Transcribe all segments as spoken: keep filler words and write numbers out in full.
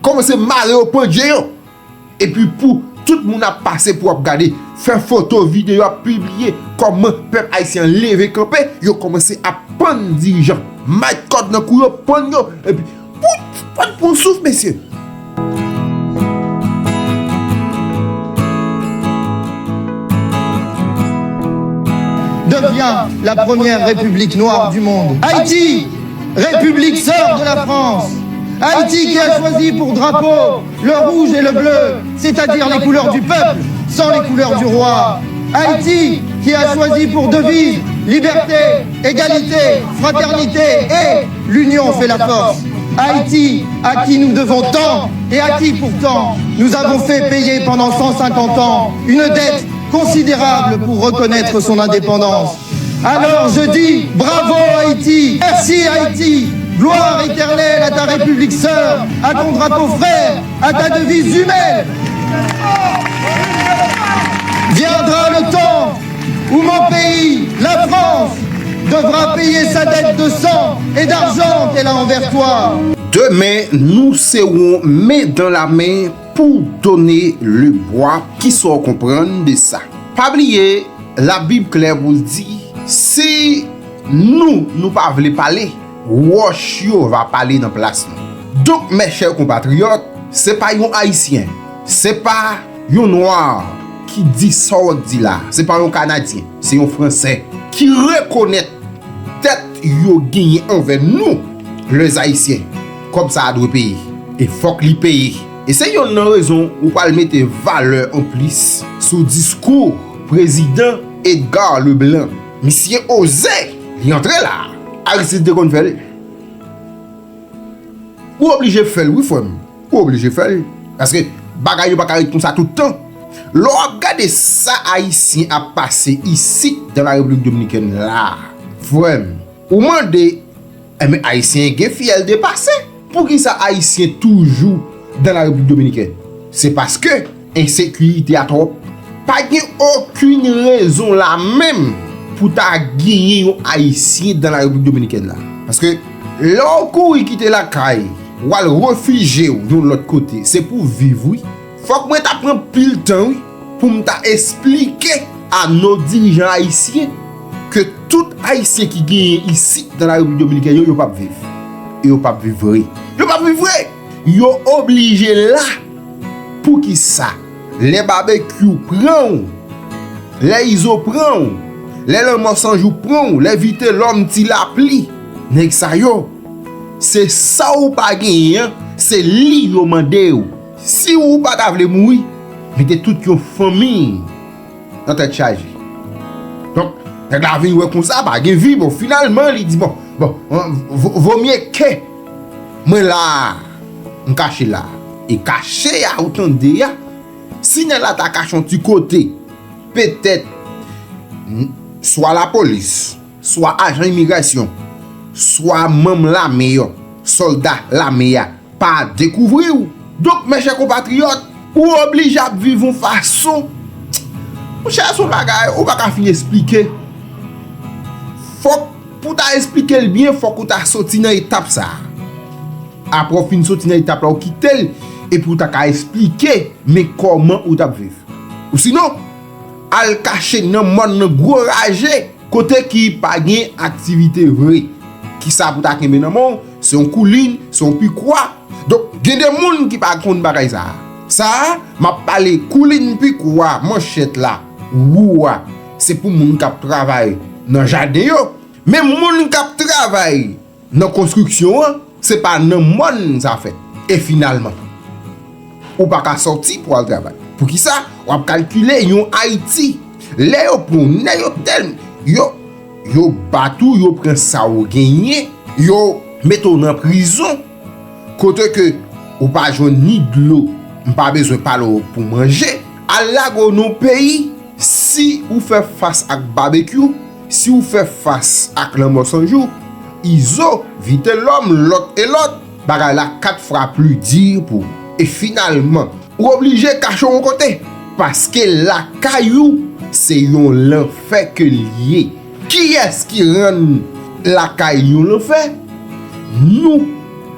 kòmanse mare yo pandje yo. Epi pou tout moun ap pase pou ap gade, fè foto, videyo, ap pibliye kòman pèp ayisyen an leve kanpe, yo kòmanse ap pann dirijan, met kòd nan kou yo, pann yo, epi pou, pou, pou souf, mesye. Devient la première république noire du monde. Haïti, république sœur de la France. Haïti qui a choisi pour drapeau le rouge et le bleu, c'est-à-dire les couleurs du peuple, sans les couleurs du roi. Haïti qui a choisi pour devise liberté, égalité, fraternité et l'union fait la force. Haïti, à qui nous devons tant et à qui pourtant nous avons fait payer pendant cent cinquante ans une dette considérable pour reconnaître son indépendance. Alors je dis bravo Haïti, merci Haïti, gloire éternelle à ta République sœur, à ton drapeau frère, à ta devise jumelle. Viendra le temps où mon pays, la France, devra payer sa dette de sang et d'argent qu'elle a envers toi. Demen, nous serons main dans la main pour donner le bois. Kisa w konprann de sa? Pa bliye, Labib klè pou l di, si nou, nou pa vle pale, wòch yo va pale nan plas nou. Donk, mes chers compatriotes, se pa yon Ayisyen, se pa yon nwa ki di sa w ap di la, se pa yon Kanadyen, se yon Fransè ki rekonèt tèt yo genyen anvè nou, les Ayisyen, kòb sa a dwe peye. E fòk li peye. E se yonn nan rezon ou pral mete valè anplis sou diskou Prezidan Edgar Leblanc. Misye oze, li antre la. Aristide te konn fè l. Ou oblije fè l, wi, frè m. Ou oblije fè l. Paske bagay yo pa ka ret konsa tout tan. Lè w ap gade sa Ayisyen ap pase isit dan la Repiblik Dominikèn la, frè m, ou mande, enben, Ayisyen gen fyèl depase. Poukisa Ayisyen toujou dan la Repiblik Dominikèn? Se paske ensekirite a twòp. Pa gen okenn rezon la menm pou ta genyen yon Ayisyen dan la Repiblik Dominikèn la. Paske lè w kouri kite lakay, w al refijye w yon lòt kote, se pou w viv, wi. Fòk mwen ta pran pil tan, wi, pou m ta esplike a nos dirijan ayisyen ke tout Ayisyen ki genyen isit dan la Repiblik Dominikèn yo, yo p ap viv. E yo p ap viv vre. Yo p ap viv vre. Yo oblije la. Poukisa? Lè Babekyou pran w, lè Izo pran w, lè Lanmò San Jou pran w, lè Vitelòm, Ti Lapli, nèg sa yo, se sa w pa genyen an, se li yo mande w. Si w pa ta vle mouri, mete tout yon fanmi nan tèt chaje. Donk, nèg la vin wè konsa, pa gen vi, bon, finalman, li di, bon, bon, vo, vo mye ke mwen la, m kache la. E kache a, ou tande a, si nèg la ta kache yon ti kote, petèt, n, swa lapolis, swa ajan imigrasyon, swa manm lame yo, sòlda lame a, pa dekouvri w. Donk, mes chers compatriotes, ou oblije ap viv yon fason. Monchè, se yon bagay, ou pa ka fin esplike. Fòk, pou ta esplike l byen, fòk ou ta soti nan etap sa a. Apre w fin soti nan etap la, ou kite l, epi w ta ka esplike, men kòman ou t ap viv. Ou sinon, al kache nan mòn nan gwo raje, kote ki pa gen aktivite vre. Kisa pou ta kenbe nan men w? Se yon koulin, se yon pikwa. Donk, gen de moun ki pa konn bagay sa a. Sa a, m ap pale koulin, pikwa, manchèt la, wou a, se pou moun k ap travay nan jaden yo. Men moun k ap travay nan konstriksyon an, se pa nan mòn sa fèt. E finalman, ou pa ka sòti pou al travay. Poukisa? W ap kalkile yon Ayiti. Lè yo pran w, nèg yo tèl, yo, yo bat ou, yo pran sa ou genyen, yo mete w nan prizon, kote ke ou pa jwenn ni dlo, m pa bezwen pale w pou manje, al lage w nan yon peyi, si ou fè fas ak Babekyou, si ou fè fas ak Lanmò San Jou, Izo, Vitelòm, lòt e lòt, bagay la kat fwa pli di pou ou. E finalman, ou oblije kache w yon kote, paske lakay ou se yon lanfè ke l ye. Kiyès ki rann lakay yon lanfè? Nou,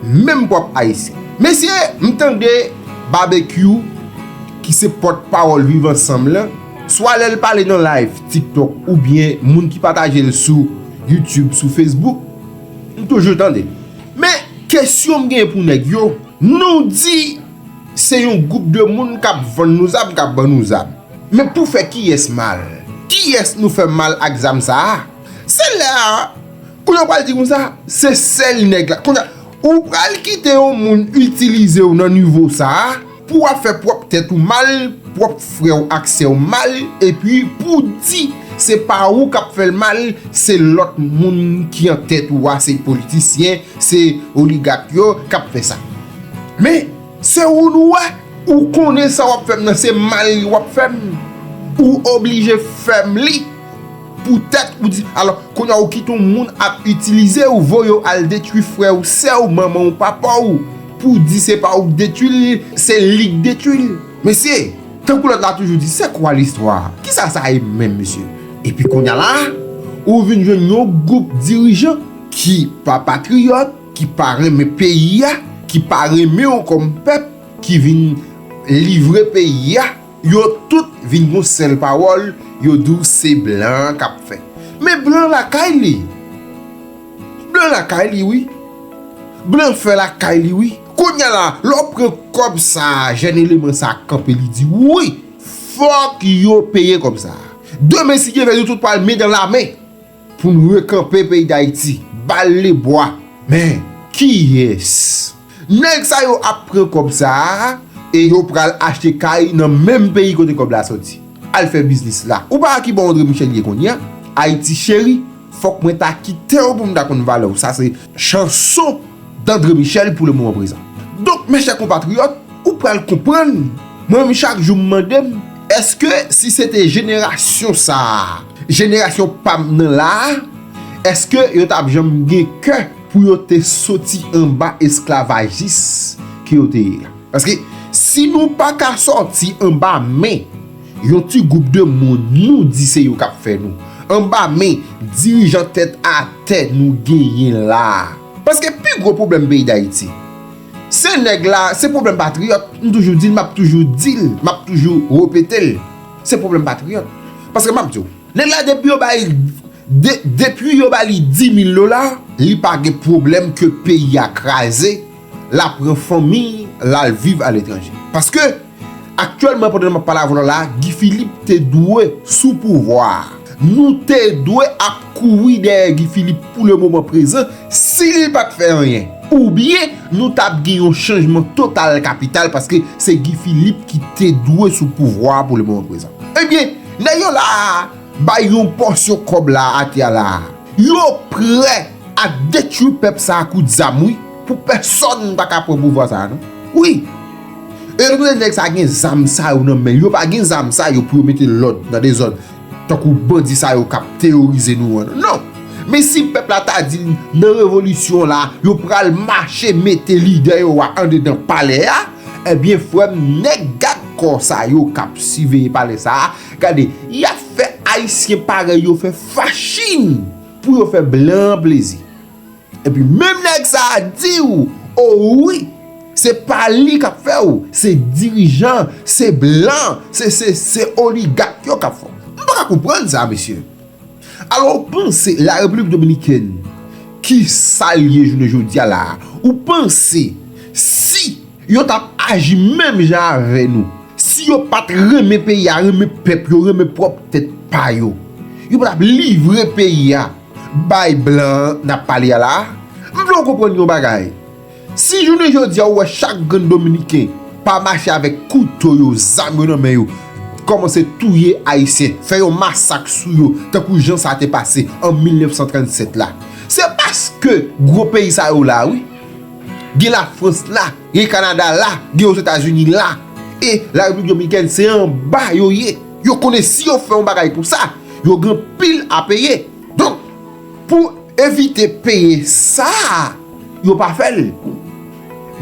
menm pwòp Ayisyen. Mesye, m tande Babekyou, ki se pòt pawòl Viv Ansanm lan, swa lè l pale nan live TikTok oubyen moun ki pataje l sou YouTube, sou Facebook, m toujou tande l. Men, kesyon m gen pou nèg yo, nou di se yon gwoup de moun k ap vann nou zam, k ap ban nou zam. Men pou fè kiyès mal? Kiyès nou fè mal ak zam sa a? Se lè a, kounye a w pral di konsa, se sèl nèg la. Kounye a, ou pral kite yon moun itilize w nan nivo sa a, pou w ap fè pwòp tèt ou mal, pwòp frè w ak sè w mal, epi pou di se pa ou k ap fè l mal, se lòt moun ki an tèt ou a, se politisyen, se oligak yo k ap fè sa. Men, se ou nou wè, ou konnen sa w ap fè m nan, se mal w ap fè m. Ou oblije fè m li. Poutèt ou di, alò, kounye a ou kite yon moun ap itilize w, voye w al detwi frè w, sè w, manman w, papa w, pou di se pa ou k detwi l, se li k detwi l. Mesye, tankou lòt la toujou di, c'est quoi l'histoire? Kisa sa ye menm, mesye? Epi kounye a la, ou vin jwenn yon gwoup dirijan ki pa patriyòt, ki pa renmen peyi a, ki pa renmen w kòm pèp, ki vin livre peyi a, yo tout vin gon sèl pawòl, yo di w se blan k ap fè. Men blan lakay li. Blan lakay li, wi. Blan fè lakay li, wi. Kounye a la, lè w pran kòb sa a, jèn eleman sa a kanpe, li di, wi, fòk yo peye kòb sa a. Demen, si Dye vle, nou tout pral men dan lamen pou n rekanpe peyi Dayiti, bal lebwa. Men, kiyès? Nèg sa yo ap pran kòb sa a e yo pral achte kay nan menm peyi kote kòb la soti. Al fè biznis la. Ou pa wè ki bò André Michel ye kounye a? Ayiti cheri, fòk mwen ta kite w pou m ta konn valè w. Sa se chanson d'André Michel pou le moman prezan. Donk, mes chers compatriotes, ou pral konprann, mwen menm chak jou m mande m, èske si se te jenerasyon sa a, jenerasyon pa m nan la a, èske yo t ap janm gen kè pou yo te soti anba esklavajis ke yo te ye a? Paske si nou pa ka sòti anba men yon ti gwoup de moun nou di se yo k ap fè nou, anba men dirijan tèt atè nou genyen la a. Paske pi gwo pwoblèm peyi Dayiti, se nèg la, se pwoblèm patriyòt. M toujou di l, m ap toujou di l, m ap toujou repete l. Se pwoblèm patriyòt. Paske m ap di w, nèg la depi yo ba l, de, depi yo ba li di mil dola, li pa gen pwoblèm ke peyi a kraze, l ap pran fanmi l, l al viv aletranje. Paske, aktyèlman, pandan m ap pale avè w la, Guy Philippe te dwe sou pouvwa a. Nou te dwe ap kouri dèyè Guy Philippe pou le moman prezan, si li pa t fè anyen. Oubyen, nou t ap gen yon chanjman total kapital, paske se Guy Philippe ki te dwe sou pouvwa a pou le moman prezan. Ebyen, nèg yo la a, bay yon pòsyon kòb la atè a la a. Yo prè a detwi pèp sa a kout zam, wi, pou pèsonn pa ka pran pouvwa sa a, non. Wi. E yo tande nèg sa gen zam sa yo nan men l. Yo pa gen zam sa yo pou yo mete lòd nan dezòd, tankou bandi sa yo k ap teyorize nou an, non. Men si pèp la ta di l nan revolisyon la, yo pral mache mete lidè yo a andedan palè a, ebyen, frè m, nèg gad kò sa yo k ap siveye palè sa a, gade, y ap fè Ayisyen parèy yo fè fachin pou yo fè blan an plezi. Epi menm nèg sa a di w, o wi, se pa li k ap fè w, se dirijan, se blan, se, se, se oligak yo k ap fè w. M pa ka konprann sa, mesye. Alò, ou panse Larepiblik Dominikèn, ki sa l ye jounen jodi a la a, ou panse si yo t ap aji menm jan avè nou, si yo pa t renmen peyi a, renmen pèp yo, renmen pwòp tèt pa yo, yo pa t ap livre peyi a bay blan an n ap pale a la a? M vle w konprann yon bagay. Si jounen jodi a ou wè chak grenn Dominiken pa mache avèk kouto yo, zam yo nan men yo, kòmanse touye Ayisyen, fè yon masak sou yo, tankou jan sa te pase an mil nèf san trannsèt la, se paske gwo peyi sa yo la, wi. Gen Lafrans la, gen Kanada la, gen Ozetazini la, e Larepiblik Dominikèn se anba yo ye. Yo konnen si yo fè yon bagay pou sa, yo gen anpil a peye. Donk, pou evite peye sa, yo pa fè l.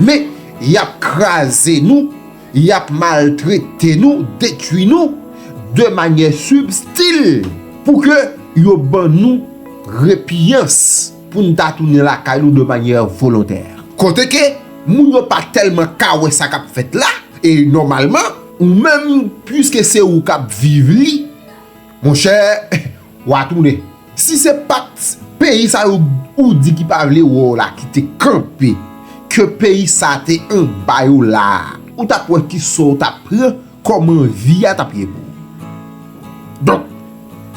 Men, y ap kraze nou, y ap maltrete nou, detwi nou, de manyè sibtil, pou ke yo ban nou repiyans pou n ta tounen lakay nou de manyè volontè. Kote ke Moun yo pa tèlman ka wè sa k ap fèt la. E nòmalman, ou menm, piske se ou k ap viv li, monchè, w a tounen. Si se pa t peyi sa yo ou di ki pa vle wè w la ki te kanpe, ke peyi sa te anba yo la a, ou t ap wè kisa w t ap pran, kòman vi a t ap ye pou ou. Donk,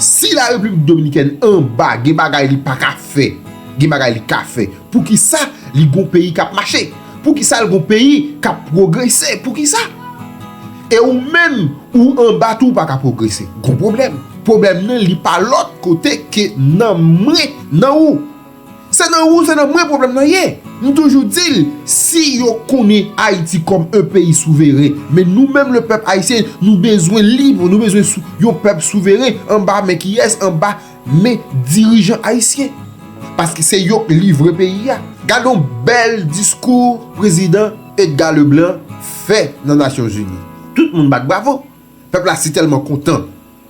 si la Repiblik Dominikèn anba, gen bagay li pa ka fè, gen bagay li ka fè, poukisa li gon peyi k ap mache? Poukisa l gon peyi k ap pwogrese? Poukisa? E ou menm, ou anba tou, ou pa ka pwogrese. Gon pwoblèm. Pwoblèm nan, li pa lòt kote ke nan mwen, nan ou. Se nan ou, se nan mwen pwoblèm nan ye. M toujou di l, si yo konnen Ayiti kòm yon peyi souveren, men nou menm, le pèp ayisyen, nou bezwen lib, nou bezwen sou, yon pèp souveren, anba men kiyès? Anba men dirijan ayisyen. Paske se yo k livre peyi a. Gade yon bèl diskou prezidan Edgar Leblanc fè nan Nasyonzini. Tout moun bat bravo. Pèp la si tèlman kontan.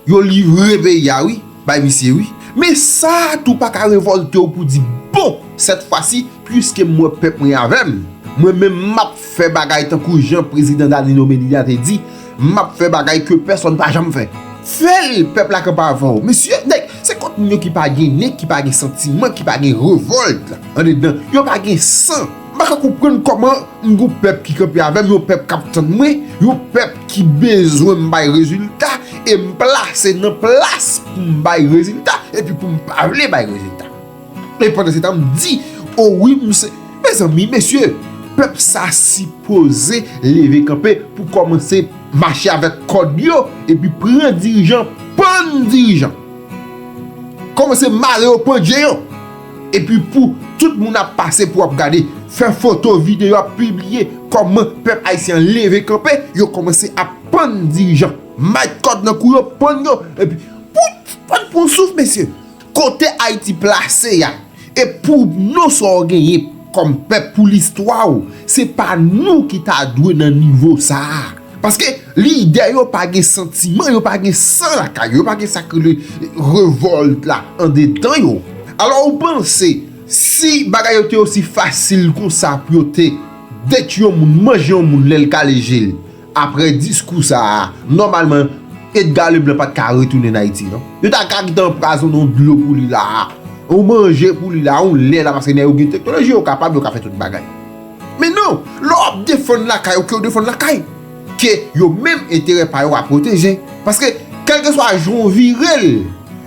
Yo livre peyi a, wi, bay misye, wi. Men sa a tou pa ka revòlte w pou di, bon, sèt fwa si, piske m wè pèp mwen avè m, mwen menm m ap fè bagay tankou jan prezidan Danilo Medina te di, m ap fè bagay ke pèsonn pa janm fè. Fè l, pèp la kanpe avè w. Mesye, nèg, se kont moun yo ki pa gen nen, ki pa gen santiman, ki pa gen revòlt andedan. Yo pa gen san. M pa ka konprann kòman m gon pèp ki kanpe avè m, yon pèp k ap tann mwen, yon pèp ki bezwen m bay rezilta, e m plase nan plas pou m bay rezilta, epi pou m pa vle bay rezilta. E pandan se tan, m di, o wi, m se, mezanmi, mesye, pèp sa sipoze leve kanpe pou kòmanse mache avèk kòd yo, epi pran dirijan, pann dirijan. Kòmanse mare yo, pandje yo. Epi pou tout moun ap pase pou ap gade, fè foto, videyo, ap pibliye kòman pèp ayisyen an leve kanpe, yo kòmanse ap pann dirijan. Mete kòd nan kou yo, pann yo. Epi, pout, pann pran souf, mesye. Kote Ayiti plase a, e pou non sa w genyen kòm pèp, pou listwa w, se pa nou ki ta dwe nan nivo sa a. Paske lidè yo pa gen santiman, yo pa gen san lakay yo, yo pa gen sa k rele revòlt la andedan yo. Alò, ou panse, si bagay yo te osi fasil konsa pou yo te detwi yon moun, manje yon moun lè l kale je l, apre diskou sa a, nòmalman, Edgar Leblanc pa t ka retounen Ayiti, non. Yo ta ka gentan anpwazonnen yon dlo pou li la a, yon manje pou li la, yon lè la, paske nèg yo gen teknoloji, yo kapab, yo ka fè tout bagay. Men non, lè w ap defann lakay ou, ke w defann lakay, ke yo menm enterè pa yo a pwoteje. Paske, kèlkeswa jan w vire l,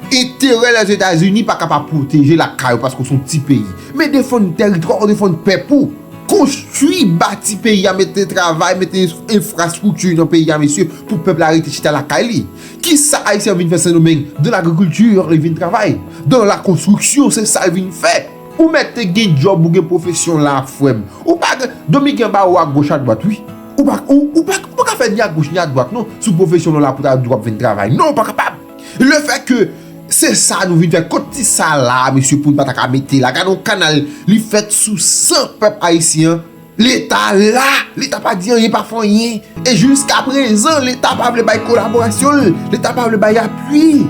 enterè Lèzetazini pa kapab pwoteje lakay ou paske w se yon ti peyi. Men defann tèritwa w, defann pèp ou. Konstwi, bati peyi a, mete travay, mete enfrastrikti nan peyi a, mesye, pou pèp la rete chita lakay li. Kisa Ayisyen an vin fè Sendomeng? De lagrikilti, li vin travay. Dan lakonstriksyon, se sa l vin fè. Ou mèt te gen djòb, ou gen pwofesyon la, frè m. Ou pa gen, Domigen ba ou agoch adwat, wi. Ou pa, ou, ou pa, ou pa ka fè ni agoch ni adwat, non, sou pwofesyon w la pou ta di w ap vin travay. Non, ou pa kapab. Lefètke se sa nou vin fè, kot ti sa la, mesye, pou n pa ta ka mete la. Gade yon kanal, li fèt sou san pèp ayisyen an. Leta la, Leta pa di anyen, pa fè anyen. E jiskaprezan, Leta pa vle bay kolaborasyon l, Leta pa vle bay apui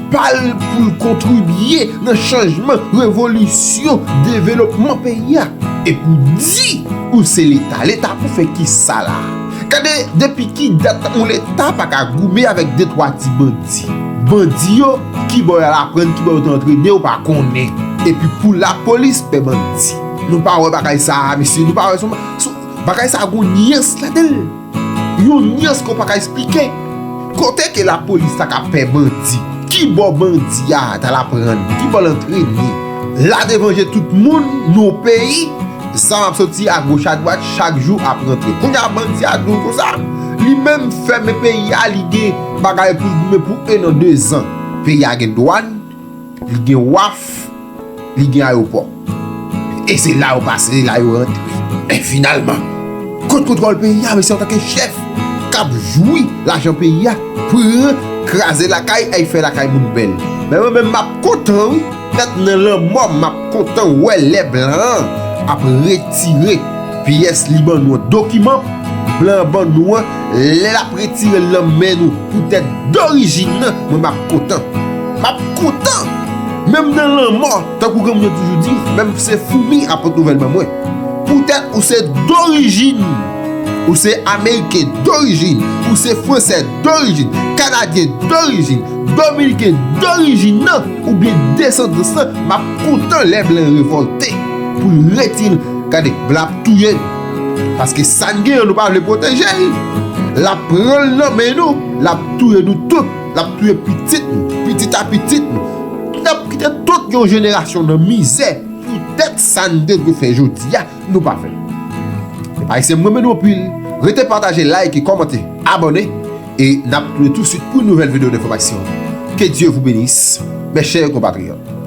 pa l pou l kontribye nan chanjman, revolisyon, developman peyi a. E pou di ou se Leta, Leta pou fè kisa la? Gade, depi ki dat yon Leta pa ka goumen avèk de twa ti bandi? Bandi yo, kibò y al aprann, kibò yo te antrene, ou pa konnen. Epi pou lapolis pè bandi. Nou pa wè bagay sa a, mesye, nou pa wè son, son, bagay sa a gon nyans ladan l. Yon nyans ke w pa ka esplike. Kote ke lapolis ta ka pè bandi? Kibò bandi a t al aprann? Kibò l antrene? La devan je tout moun nan yon peyi, zam ap soti agoch adwat, chak jou ap rantre. Kounye a bandi a di w konsa, li menm fèmen peyi a, li gen bagay pou l goumen pou en an, de zan. Peyi a gen dwàn, li gen waf, li gen ayewopò. E se la yo pase, se la yo rantre. Men finalman, kot kontwòl peyi a, mesye, antanke chèf k ap jwi lajan peyi a, pran, kraze lakay, ay fè lakay moun bèl. Men mwen menm, m ap kontan, wi. Pèt nan lanmò, m ap kontan wè lè blan an ap retire pyès li ban nou an, dokiman blan an ban nou an, lè l ap retire l nan men nou poutèt dorijin nan, mwen m ap kontan. M ap kontan! Menm nan lanmò, tankou granmoun yo toujou di, menm se foumi ap pot nouvèl ban mwen. Poutèt ou se dorijin, ou se ameriken dorijin, ou se fransè dorijin, kanadyen dorijin, dominiken dorijin nan, oubyen desandans lan, m ap kontan lè blan revòlte pou l retire l. Gade, blan ap touye nou. Paske sa n genyen nou pa vle pwoteje l. L ap pran l nan men nou, l ap touye nou tout, l ap touye pitit nou, pitit a pitit nou. N ap kite tout yon jenerasyon nan mizè. Poutèt sa n te dwe fè jodi a, nou pa fè l. Epa se mwen menm anpil. Rete pataje, like, kòmante, abòne. E n ap tounen tousuit pou nouvèl videyo enfòmasyon. Que Dieu vous bénisse, mes chers compatriotes.